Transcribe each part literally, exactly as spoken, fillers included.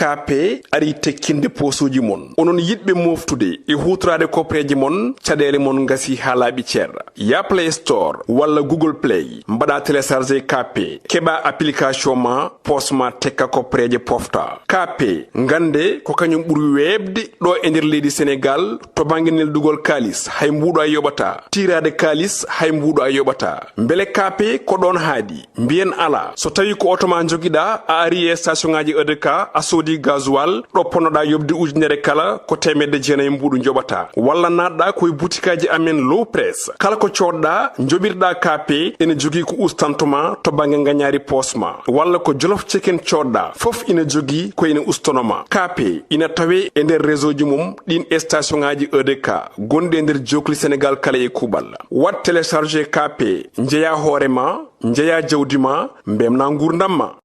K P arii tekkinde poosuuji mon. Onon yiɗɓe mooftude e huutoraade koppereeje mon, caɗeele mon ngasii haa laaɓi cer. Yah Play Store walla Google Play, mbaɗaa télécharger K P, keɓaa application ma, poos ma tekka koppereeje pofta. K P, ngannde ko kañum ɓuri weeɓde ɗo e nder leydi Senegaal to bannge neldugol kaalis, hay mbuuɗo a yoɓataa. Tiiraade kaalis, hay mbuuɗo a yoɓataa. Mbele K P ko ɗoon haaɗi? Mbiyen alaa. So tawii ko oto ma njogiɗaa, a arii e station ŋaaji E D K, a soodii gasoil, ɗo ponnoɗaa yoɓde ujunere kala, ko teemedde jeenayi mbuuɗu njoɓataa. Walla naatɗaa ko e butikaaji amen Low Press. Kala ko coodɗaa, njoɓirɗaa K P, ene jogii ko ustanto ma to bannge ngañaari poos ma. Walla ko Jolof Chicken coodɗaa, fof ina jogii ko ene ustono ma. K P ina tawee e nder réseau ji mum ɗiin station ŋaaji E D K gonɗi e nder jookli Senegaal kala e kuuɓal. Waɗ télécharger K P, njeyaa hoore ma, njeyaa jawdi ma, mbeltinaa nguurndam ma.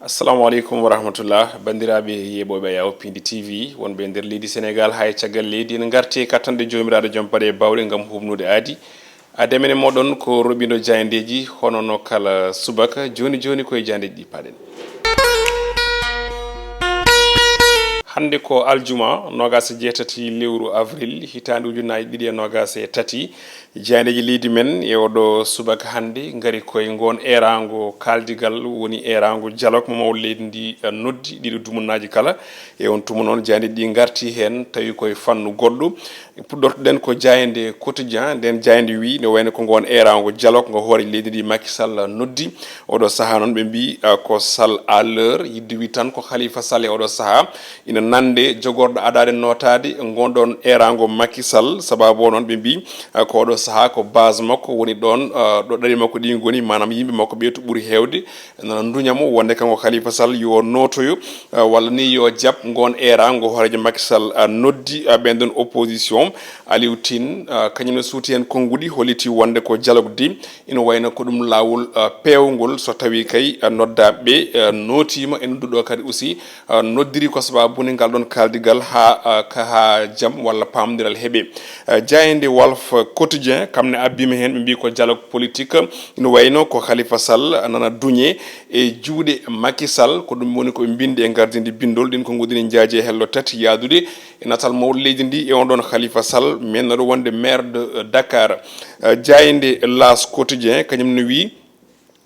Assalamu aleykum wa rahmatullah, banndiraaɓe yeeɓooɓe Ayaw Pindi T V, wonɓe e nder leydi Senegaal haa e caggal leydi. En ngartii e kattanɗe Joomiraaɗo Jom Paɗe e Baawɗe ngam huuɓnude aadi. Aadi amen e mooɗon ko roɓindo jaayndeeji, hono no kala subaka. Jooni jooni ko e jaayndeeji ɗi paaɗen. Hannde ko aljuma, noogaas e jeetati lewru avril, hitaande ujunaaji ɗiɗi e noogaas e tati. Jaayndeeji leydi men e oɗo subaka hannde ngari koye ngoon eeraango kaaldigal, woni eeraango dialogue mo mawɗo leydi ndi, eh, noddi ɗiɗo dumunnaaji kala. E on tuma noon, jaayndeeji ɗi ngarti heen, tawi koye fannu goɗɗo. Puɗɗortoɗen ko jaaynde Quotidien. Nden jaaynde wi, ne wayno ko ngoon eeraango dialogue ngo hooreejo leydi ndi Macky Sall noddi. Oɗo sahaa noon ɓe mbi, ah, ko salle à l'heure, yidde wi tan ko Khalifa Sall e oɗo sahaa ina nande jogorɗo adaade nootaade ngon ɗon eeraango Macky Sall. Sababu o noon ɓe mbi, ah, ko oɗo sahaa ko base makko woni ɗoon, ah, ɗo ɗaɗi makko ɗi ngoni, maanaam yimɓe makko ɓe to ɓuri heewde nana nduña mo wonde kanko Khalifa Sall yo nootoyo, ah, walla ni yo jaɓ ngoon eeraango hooreejo Macky Sall, ah, noddi, ah, ɓen ɗon opposition. Aliou Tine, ah, kañum ne suuti heen konnguɗi, holliti wonde ko dialogue di ina wayno ko ɗum laawol, ah, peewngol so tawii kay, ah, noddaaɓe ɓe, ah, nootiima e nodduɗo kadi aussi, ah, noddiri ko sababu nde ngal ɗon kaaldigal haa, ah, ka, haa jam walla paamdiral heɓe. Ah, jaaynde Walf Quotidien, kam ne abbiima heen, ɓe mbi ko dialogue politique, ina wayno ko Khalifa Sall nana duñe e juuɗe Macky Sall, ko ɗum woni ko ɓe mbindi e gardindi bindol. Ɗin konnguɗi ne njaaji e hello tati yaadude e natal mawɗo leydi ndi e on ɗon Khalifa Sall, mennoɗo wonde maire de, euh, Dakar. Euh, jaaynde L'As Quotidien, kañum ne wi,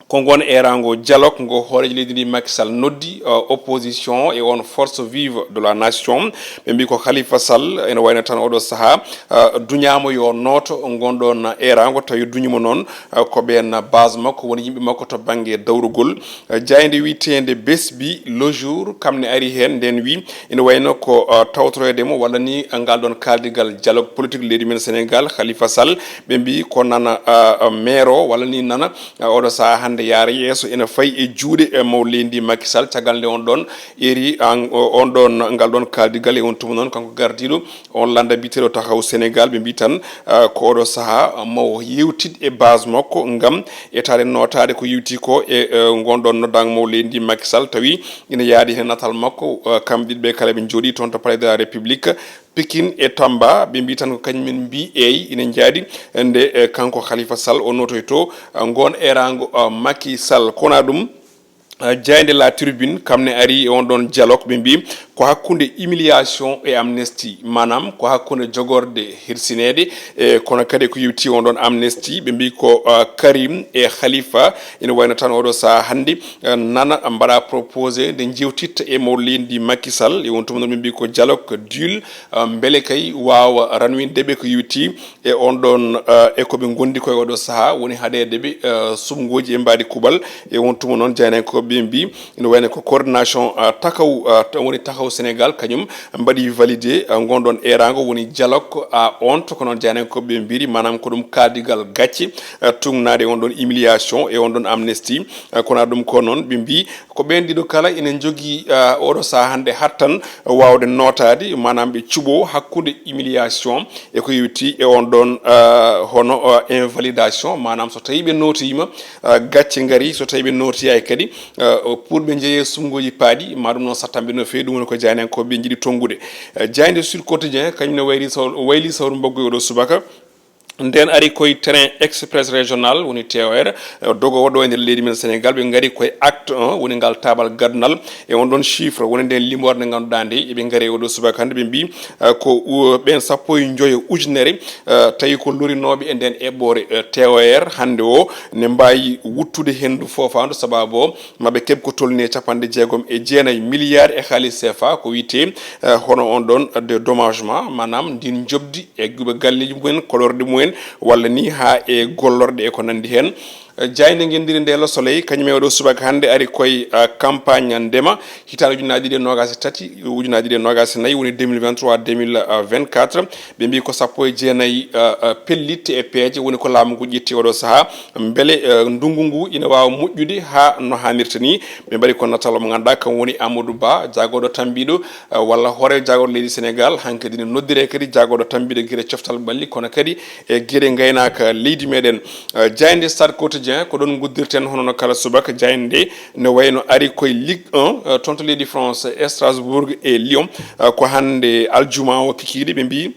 ko ngoon eeraango dialogue ngo hooreejo leydi ndi Macky Sall noddi, euh, opposition e on force vive de la nation. Ɓe mbi ko Khalifa Sall ene wayno tan oɗo sahaa, euh, duñaama yo nooto ngoon ɗon eeraango, tawi duñi mo noon, euh, ko ɓeen base makko, woni yimɓe makko to bannge dawrugol. Euh, jaaynde wiyeteende Besbi Le Jour, kam ne ari heen, nden wi ene wayno ko, uh, tawtoreede mo walla ni ngal ɗon kaaldigal dialogue politique leydi men Senegaal, Khalifa Sall. Ɓe mbi ko nana, uh, maire o walla ni nana, uh, oɗo sahaa hannde yaara yeeso ene fayi e juuɗe, eh, mawɗo leydi ndi Macky Sall, caggal nde on ɗon eri, an, o-, on ɗon, ngal ɗon kaaldigal e on tuma noon kanko gardiiɗo on lannda biyeteeɗo Taxawu Senegaal. Ɓe mbi tan, uh, ko oɗo sahaa mo yewtid e base makko ngam etaade nootaade ko yewti ko e, uh, ngon ɗon noddaango mawɗo leydi ndi Macky Sall, tawi ina yaadi heen natal makko, uh, kamɓe ɗiɗo ɓe kala ɓe njooɗii toon to Palais de la République, Pikine e Tamba. Ɓe mbi tan ko kañum en mbi eey ina njaadi nde, eh, kanko Khalifa Sall o nootoyto, uh, ngoon eeraango, uh, Macky Sall. Kona ɗum, uh, jaaynde La Tribune, kam ne ari e on ɗon dialogue, ɓe mbi ko hakkunde humiliation e amnesty, maanaam ko hakkunde jogorde hirsineede, e kono kadi ko yewti on ɗon amnesty, ɓe mbi ko, uh, Karim e Khalifa ina wayno tan oɗo sahaa hannde, uh, nana mbaɗa proposé nde jewtitta e mawɗo leydi ndi Macky Sall, e on tuma noon ɓe mbi ko dialogue duel, uh, mbele kay waawa ranwinde ɓe ko yewti e on ɗon, uh, e ko ɓe ngondi koye oɗo sahaa, woni haɗeede ɓe, uh, suɓngooji e mbaadi kuuɓal. E on tuma noon jaayndiyankooɓe ɓe mbi ina wayno ko coordination, uh, Taxawu, uh, ta-, woni Taxawu O Sénégal kañum mbaɗi validé, eh, ngon ɗon eeraango woni dialogue à honte, ko noon jaaynankoɓe mbiri, maanaam ko ɗum kaaldigal gacce, eh, tugnaade on ɗon humiliation e on ɗon amnesty. Eh, kono ɗum ko noon ɓe mbi ko ɓeen ɗiɗo kala ina njogii, eh, oɗo sahaa hannde hattan waawde nootaade, maanaam ɓe cuɓoo hakkunde humiliation e ko yowiti e on ɗon, eh, hono, eh, invalidation, maanaam so tawii ɓe nootiima, eh, gacce ngari, so tawii ɓe nootiyaay kadi, eh, pour ɓe njeyee sunnguuji paaɗi, ma ɗum noon sattanɓe no feewi, ɗum woni ko jaaynankoɓe njiɗi tonngude. Eh, jaaynde Sud Quotidien, kañum ne wayli saw-, wayli sawru mbaggu e oɗo subaka. Nden ari koye train express régional, woni T O R, eh, dogo waɗo e nder leydi men Sénégal, ɓe ngari koye acte un, woni ngal taabal gadunal, e on ɗon chiffre, woni nden limoore nde ngannduɗaa nde, eɓe ngari e oɗo subaka hannde, ɓe mbi, eh, ko, uh, ɓen sappo e njoyo ujunere, eh, tawi ko lorinooɓe e nden eɓɓoore, eh, T O R hannde o, ne mbaawi wuttude henndu foofaandu, sababu o maɓe keɓ ko tolni e capanɗe jeegom e jeenayi milliard e haalis C F A, ko wiyetee, eh, hono on ɗon dédommagement, maanaam ndin njoɓdi e guɓe galleeji mumen, kolorɗe mumen, walla ni haa e gollorɗe e ko nanndi heen. Eh, jaaynde ngenndiri nde Le Soleil, kañum e oɗo subaka hannde ari koye, eh, campagne ndema, hitaande ujunaaji ɗiɗi e noogaas e tati, ujunaaji ɗiɗi e noogaas e nayi, woni deux mille vingt-trois, deux mille vingt-quatre. Ɓe mbi ko sappo e jeenayi, eh, eh, pellitte e peeje woni ko laamu ngu ƴetti oɗo sahaa. Mbele, eh, ndunngu ngu ina waawa moƴƴude haa no haanirta ni? Ɓe mbaɗi ko natal mo ngannduɗaa kam woni Amadou Ba, jaagorɗo tambiiɗo, eh, walla hoore jaagorɗo leydi Sénégal, hankadi ne noddiree kadi jaagorɗo tambiiɗo gere coftal ɓalli, kono kadi e gere ngaynaaka leydi meɗen. Eh, jaaynde Stade Quotidien, ko ɗon nguddirten hono no kala subaka. Jaaynde nde ne wayno ari koye Ligue un, eh, toon to leydi France, Strasbourg e Lyon, eh, ko hannde aljuma o kikiiɗe, ɓe mbi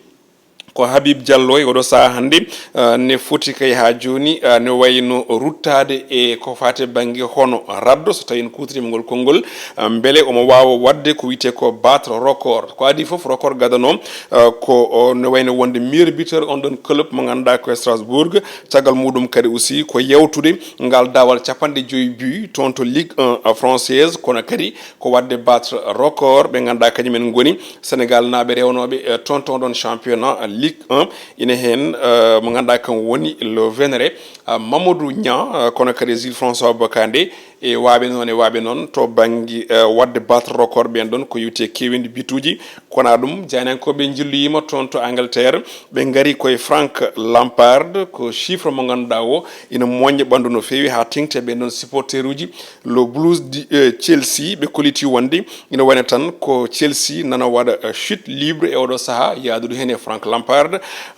ko Habib Diallo e oɗo sahaa hannde, eh, ne foti kay haa jooni, eh, ne wayno ruttaade e ko faati bannge hono raddo, so tawii en kuutoriima ngol konngol, eh, mbele omo waawa waɗde ko wiyetee ko battre record. Ko adii fof, record gadano, eh, ko o ne wayno wonde meilleur buteur on ɗon club mo ngannduɗaa ko Strasbourg. Caggal muɗum kadi aussi ko yewtude ngal daawal capanɗe joyi but toon to Ligue un française, kono kadi ko waɗde battre record ɓe ngannduɗaa kañum en ngoni Sénégal naaɓe rewnooɓe, eh, toon to ɗon championnat Ligue un. Ina heen, eh, mo ngannduɗaa kan woni le vénéré, eh, Mamadou Niang, eh, kono kadi Jules François Bocandé e waaɓe noon e waaɓe noon to bannge, eh, waɗde battre record ɓeen ɗon ko yowti e keeweendi bituuji. Kono ɗum, jaaynankoɓe njilloyiima toon to Angleterre, ɓe ngari koye Frank Lampard, ko chiffre mo ngannduɗaa o ina moƴƴa ɓanndu no feewi haa teŋti e ɓeen ɗon supporteruuji. Le Blues di, eh, Chelsea, ɓe kolliti wonde ina wayno tan ko Chelsea nana waɗa, eh, chute libre e oɗo sahaa, yahdude heen e Frank Lampard.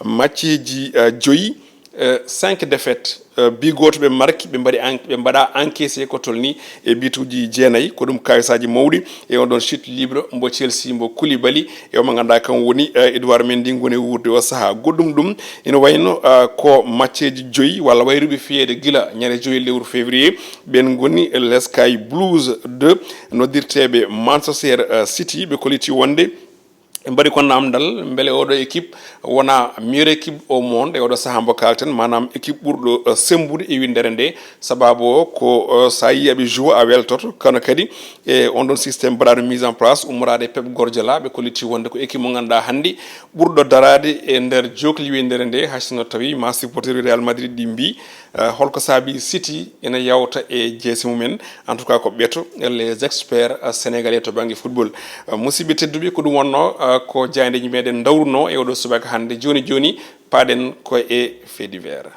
Macceeji, eh, joyi, eh, cinq défaites, eh, bi gooto ɓe marki, ɓe mbaɗi en-, ɓe mbaɗa encaissé ko tolni e bituuji jeenayi, ko ɗum kawisaaji mawɗi e on ɗon chute libre mbo Chelsea, mbo Koulibaly, e o mo ngannduɗaa kan woni, eh, Edouard Mendy ngoni wuurde o sahaa. Goɗɗum ɗum ina wayno, eh, ko macceeji joyi walla wayruɓe fiyeede gila ñande joyi lewru février, ɓen ngoni les Sky Blues de noddirteeɓe Manchester, eh, City, ɓe kolliti wonde ɓe mbaɗi ko namdal, mbele oɗo équipe wona meilleure équipe au monde e oɗo sahaa mbo kalten, maanaam équipe ɓurɗo, eh, sembude e winndere nde. Sababu o ko, eh, so a yii aɓe joue a weltoto, kono kadi e on ɗon système mbaɗaɗo mise en place ummoraade e Pep Guardiola, ɓe kolliti wonde ko équipe mo ngannduɗaa hannde ɓurɗo daraade e nder jookli winndere nde, hay sinno tawi ma supporter Real Madrid ɗi mbi, eh, holko saabi City ina yawta e jeese mumen. En tout cas, ko ɓeeto les experts, eh, sénégalais to bannge football. Eh, musidɓe tedduɓe, ko ɗum wonno, eh, ko jaayndeeji meɗen ndawruno e oɗo subaka hannde. Jooni jooni, paaɗen ko e fait divers.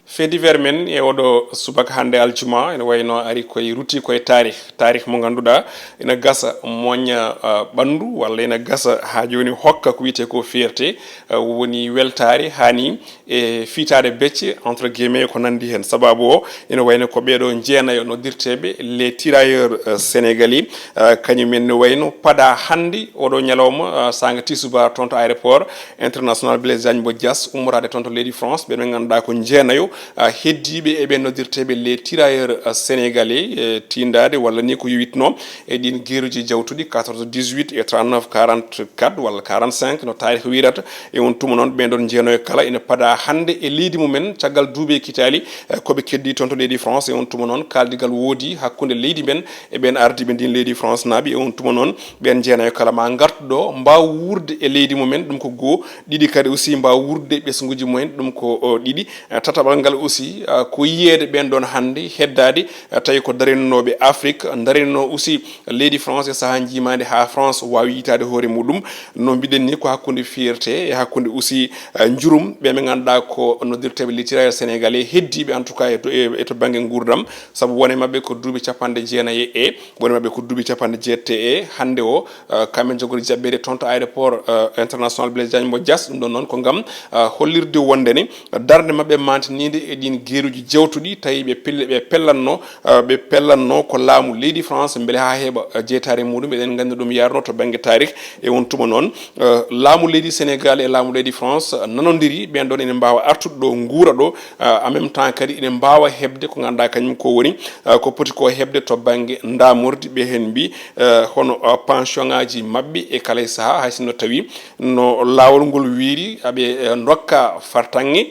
Fait divers men e oɗo subaka hannde aljuma, ene wayno ari koye, rutti koye taarih. Taarih mo ngannduɗaa ina gasa moñña, eh, ɓanndu, walla ina gasa haa jooni hokka ko wiyetee ko fierté, eh, woni weltaare, hani e fiitaade becce, entre guillemets, e ko nanndi heen. Sababu o ina wayno ko ɓeeɗo jeenayo noddirteeɓe les tirailleurs, euh, sénégalais, euh, kañum en ne wayno padaa hannde oɗo ñalawma, euh, saanga tisubar toon to aéroport international Blaise Diagne mbo Diass, ummoraade toon to leydi France. Ɓe ɓe ngannduɗaa ko jeenayo, euh, heddiiɓe e ɓe noddirteeɓe les tirailleurs, euh, sénégalais, euh, tiindaade walla ni ko yowitnoo e ɗiin geeruuji jawtuɗi quatorze dix-huit e trente-neuf quarante-quatre walla quarante-cinq no taarih wiyrata. E on tuma noon, ɓeen ɗoon jeenayo kala ina padaa hannde e leydi mumen caggal duuɓi e kitaali, eh, ko ɓe keddii toon to leydi France. E on tuma noon, kaaldigal woodii hakkunde leydi men e ɓeen ardiiɓe ndiin leydi France naaɓe. E on tuma noon, ɓeen jeenayo kala maa ngartu ɗo, mbaaw wuurde e leydi mumen, ɗum ko goo. Ɗiɗi kadi aussi mbaaw wuurde ɓesnguuji mumen, ɗum ko, o, ɗiɗi. Eh, tataɓal ngal Aussi, ah, ko yiyeede ɓeen ɗoon hannde heddaade, ah, tawi ko darinooɓe Afrique, darinoo aussi leydi France e sahaa njiimaandi haa France waawi yiytaade hoore muɗum. No mbiɗen ni, ko hakkunde fierté e hakkunde aussi, ah, njurum, ɓe ɓe ngannduɗaa ko noddirteeɓe les tirailleurs sénégalais heddiiɓe, en tout cas, e to, e, e to bannge nguurndam, sabu won e maɓɓe ko duuɓi capanɗe jeenayi e, won e maɓɓe ko duuɓi capanɗe jeetati e hannde o, ah, kamɓe njogori jaɓɓeede toon to aéroport, ah, international Blaise Diagne mo Diass. Ɗum ɗoon noon ko ngam, ah, hollirde wonde ni darnde maɓɓe mantiniinde e ɗiin geeruuji jawtuɗi, tawi ɓe pelle, ɓe pellanno, ah, ɓe pellanno ko laamu leydi France mbele haa heɓa, ah, jeytaare muɗum. Eɗen nganndi ɗum yarno to bannge taarih. E on tuma noon, ah, laamu leydi Sénégal e laamu leydi France, ah, nanondiri, ɓeen ɗoon ene mbaawa artude ɗo, nguura ɗo, ah, en même temps kadi ene mbaawa heɓde ko ngannduɗaa kañum ko woni, ah, ko poti ko heɓde to bannge ndaamordi, ɓe heen mbi, eh, hono, ah, pension ŋaaji maɓɓe e kala e sahaa, hay sinno tawi no laawol ngol wiiri, aɓe, eh, ndokka fartaŋŋe,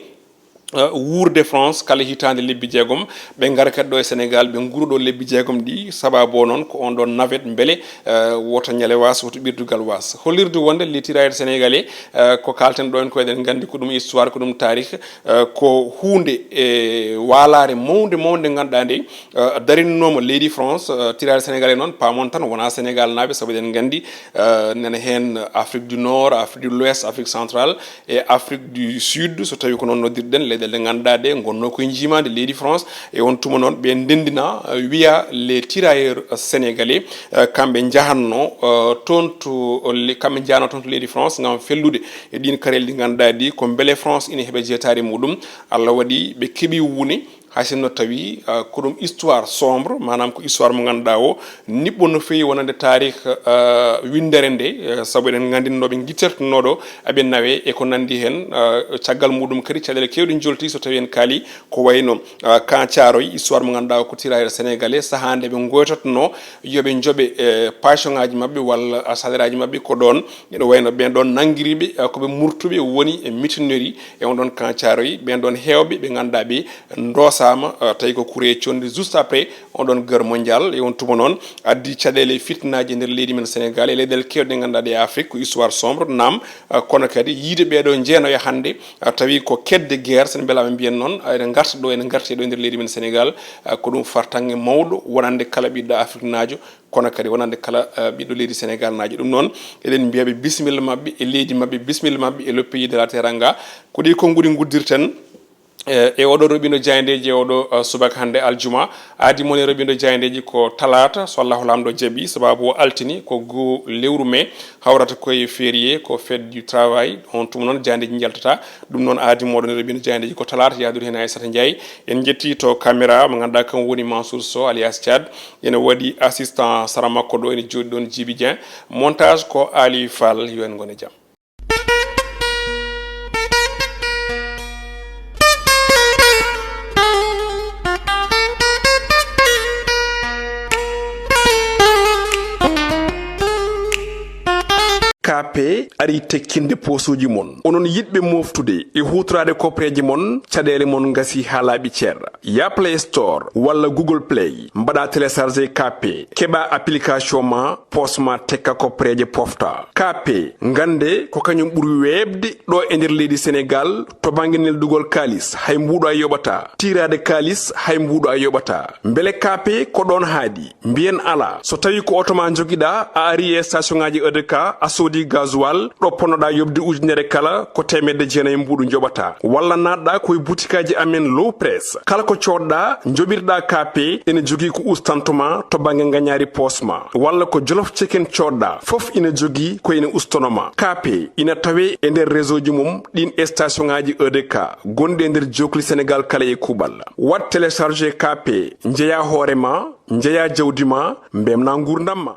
eh, wuurde France kala hitaande lebbi jeegom, ɓe ngara kadi ɗo e Sénégal, ɓe nguura ɗo lebbi jeegom ɗi, sababu o noon ko on ɗon navette mbele, eh, woto ñale waas, woto ɓirdugal waas. Hollirde wonde les tirailleurs sénégalais, eh, ko kaalten ɗo en ko eɗen nganndi ko ɗum histoire, ko ɗum taarih, eh, ko huunde e waalaare mawnde, mawnde nde ngannduɗaa nde, eh, darinnooma leydi France, eh, tirailleurs sénégalais noon, paamon tan wonaa Sénégal naaɓe, sabu eɗen nganndi, eh, nana heen Afrique du Nord, Afrique de l'Ouest, Afrique centrale e Afrique du Sud, so tawi ko noon noddirɗen, leyɗeele ɗe ngannduɗaa ɗe ngonnoo koye njiimaandi leydi France. E on tuma noon, ɓe ndenndina, eh, wiya les tirailleurs sénégalais, eh, kamɓe njahatno, eh, toon to le-, kamɓe njahatno toon to leydi France ngam fellude e ɗiin karelle ɗi ngannduɗaa ɗi, ko mbele France ina heɓa jeytaare muɗum. Allah waɗi ɓe keɓi wuune, hay sinno tawi, ah, ko ɗum histoire sombre, maanaam ko histoire mo ngannduɗaa o niɓɓo no feewi wonande taarih, ah, winndere nde, eh, sabu eɗen nganndi no ɓe ngittirtnoo ɗo, aɓe nawe e ko nanndi heen, ah, caggal muɗum kadi caɗeele keewɗe njolti so tawi en kaali ko wayno, ah, Camp Thiaroye, histoire mo ngannduɗaa o ko tirailleurs sénégalais, sahaa nde ɓe ngoytotnoo yo ɓe njoɓe, eh, pension ŋaaji maɓɓe walla, ah, salaire aji maɓɓe ko ɗoon. Ene wayno ɓeen ɗoon nanngiriiɓe, eh, ko ɓe murtuɓe woni e mutinerie e on ɗoon Camp Thiaroye, ɓeen ɗoon heewɓe ɓe ngannduɗaa ɓe ndoosaama, eh, tawi ko kure conndi juste après on ɗoon guerre mondiale. E on tuma noon addi caɗeele fitnaaji e nder leydi men Sénégal e leyɗeele keewɗe ɗe ngannduɗaa ɗe e Afrique, ko histoire sombre, naam, eh, kono kadi yiide ɓee ɗoo njeenayo hannde, eh, tawi ko kedde guerre, sen mbelaama mbiyen noon, eh, ene ngarta ɗo, ene ngarti ɗo e nder leydi men Sénégal, eh, ko ɗum fartaŋŋe mawɗo wonande kala ɓiɗɗo Afriknaajo, kono kadi wonande kala, eh, ɓiɗɗo leydi Sénégal naajo. Ɗum noon, eɗen mbiya ɓe bisimilla maɓɓe e leydi maɓɓe, bisimilla maɓɓe e le pays de la Teranga. Ko ɗi konnguɗi nguddirten, eh, e oɗo roɓindo jaayndeeji e oɗo, eh, subaka hannde aljuma. Aadi mon e roɓindo jaayndeeji ko talaata, so Allahu Laamɗo jaɓi, sababu o altini ko goo lewru mai, hawrata koye férié, ko fête du travail. On tuma noon jaayndeeji njaltata. Ɗum noon aadi moɗon e roɓindo jaayndeeji ko talaata, yaadude heen Aissata Ndiaye. En njetti to caméra mo ngannduɗaa kam woni Mansour Sow alias Thiat. Ene waɗi assistant sara makko ɗo, ene jooɗi ɗoon Djiby Dieng. Montage ko Ali Fall, yo en ngon e jam. K P ari tekkinde posuuji mon. Onon yiɗɓe moftude e huutoraade koppereeje mon, caɗeele mon ngasi haa laaɓi cer. Ya Play Store walla Google Play, mbaɗa télécharger K P, keɓa application ma, poos ma tekka koppereeje pofta. K P, ngannde ko kañum ɓuri weeɓde ɗo e nder leydi Sénégal to bannge neldugol kaalis, hay mbuuɗo a yoɓata. Tiiraade kaalis, hay mbuuɗo a yoɓata. Mbele K P ko ɗoon haadi? Mbiyen alaa. So tawi ko oto ma njogiɗaa, a ari e station ŋaaji E D K, a soodi gasoil, ɗo ponnoɗaa yoɓde ujunere kala, ko teemedde jeenayi mbuuɗu njoɓata. Walla naatɗaa ko e butikaaji amen Low Press. Kala ko coodɗaa, njoɓirɗaa K P, ene jogii ko ustantuma to bannge ngañaari poos ma. Walla ko Jolof Chicken coodɗaa, fof ina jogii ko ene ustanoma. K P ina tawee e nder réseau ji mum ɗin e station ŋaaji E D K gonɗi e nder jookli Sénégal kala e kuuɓal. Waɗ télécharger K P, njeyaa hoore ma, njeyaa jawdi ma, mbemnaa nguurndam ma.